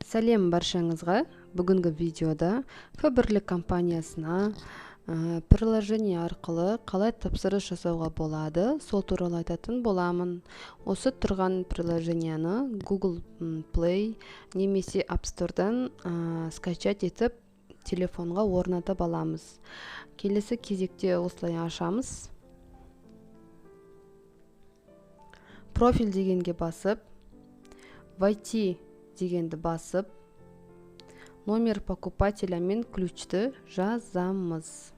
Сәлем баршаңызға. Бүгінгі видеода Faberlic компаниясына приложение арқылы қалай тапсырыс жасауға болады, сол туралы айтатын боламын. Осы тұрған приложенияны Google Play немесе App Store'дан скачать етіп телефонға орнатып аламыз. Келесі кезекте осылай ашамыз. Профиль дегенге басып, Войти дегенді басып, номер покупателя мен ключті жазамыз.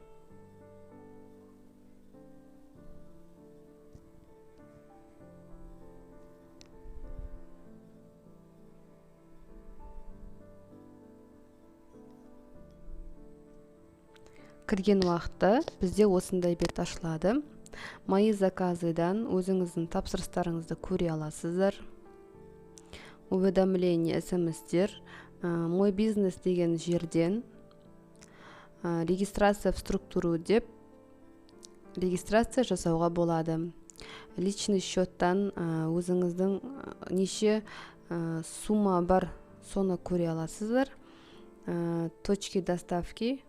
Кірген уақытта бізде осындай бет ашылады. Мои заказыдан өзіңіздің тапсырыстарыңызды көре аласыздар. Уведомление, смс-тер, мой бизнес деген жерден регистрация в структуру деп регистрация жасауға болады. Личный счеттан өзіңіздің неше сумма бар, соны көре аласыздар. Точки доставки,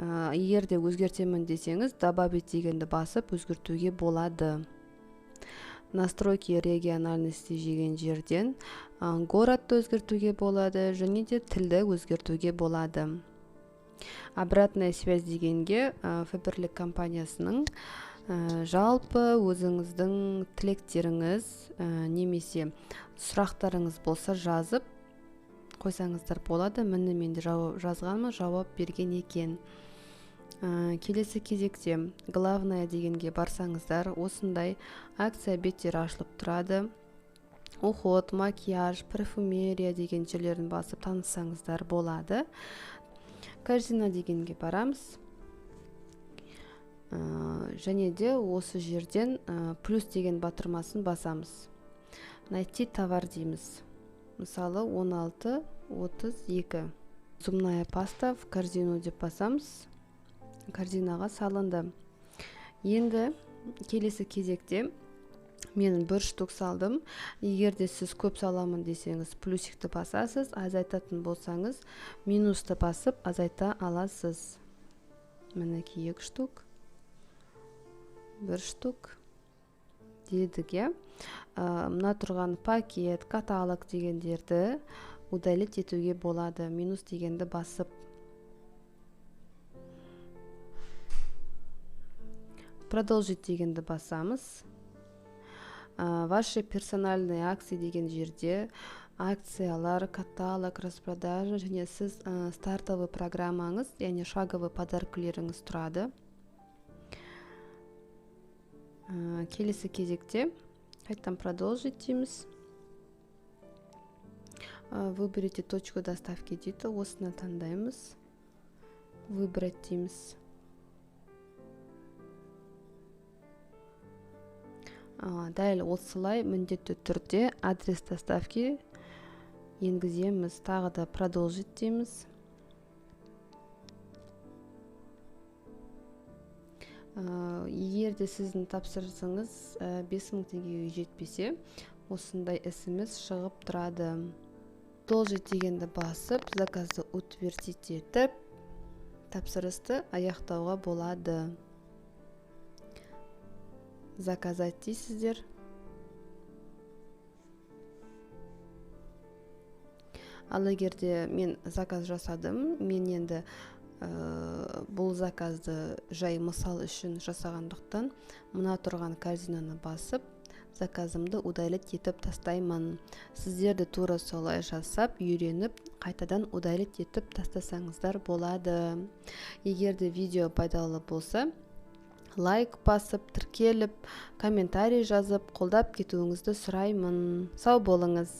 егер де өзгертемін десеңіз, добавить дегенді басып өзгертуге болады. Настройки региональности деген жерден городты өзгертуге болады, және де тілді өзгертуге болады. Обратная связь дегенге Faberlic компаниясының жалпы өзіңіздің тілектеріңіз немесе сұрақтарыңыз болса жазып қойсаңыздар болады. Міне мен де жазғанмын, жауап берген екен. Келесі кезекте главное дегенге барсаңыздар, осындай акция беттері ашылып тұрады. Уход, макияж, парфюмерия деген жерлерін басып таныссаңыздар болады. Корзина дегенге барамыз. Және де осы жерден плюс деген батырмасын басамыз. Найти товар дейміз. Мысалы 16.32. Зубная паста в корзину деп басамыз. Корзинаға салынды. Енді келесі кезекте мен бір штук салдым. Егер де сіз көп саламын десеңіз, плюсикті басасыз, азайтатын болсаңыз, минусты басып азайта аласыз. Мінекей 2 штук, 1 штук дедік, иә. Мына тұрған пакет, каталог дегендерді удалить етуге болады, минус дегенді басып. Продолжить дегенді басамыз. Ваши персональные акции деген жерде акциялар, каталог, распродажа және сіз стартовый программаңыз, яғни шаговый подаркілеріңіз тұрады. Келесі кезекте қайтадан продолжить дейміз. Выберите точку доставки дейді, осыны таңдаймыз. Выбрать дейміз. Дәл осылай міндетті түрде адрес доставки енгіземіз. Тағы да продолжить дейміз. Егер де сіздің тапсырысыңыз 5000 теңгеге жетпесе, осындай смс шығып тұрады. Продолжить дегенді басып, заказды утвердить етіп, тапсырысты аяқтауға болады. Заказать дейсіздер. Ал егер де мен заказ жасадым, мен енді бұл заказды жай мысал үшін жасағандықтан мына тұрған корзинаны басып, заказымды удалить етіп тастаймын. Сіздер де тура солай жасап, үйреніп, қайтадан удалить етіп тастасаңыздар болады. Егер де видео пайдалы болса, лайк басып, тіркеліп, комментарий жазып, қолдап кетуіңізді сұраймын. Сау болыңыз.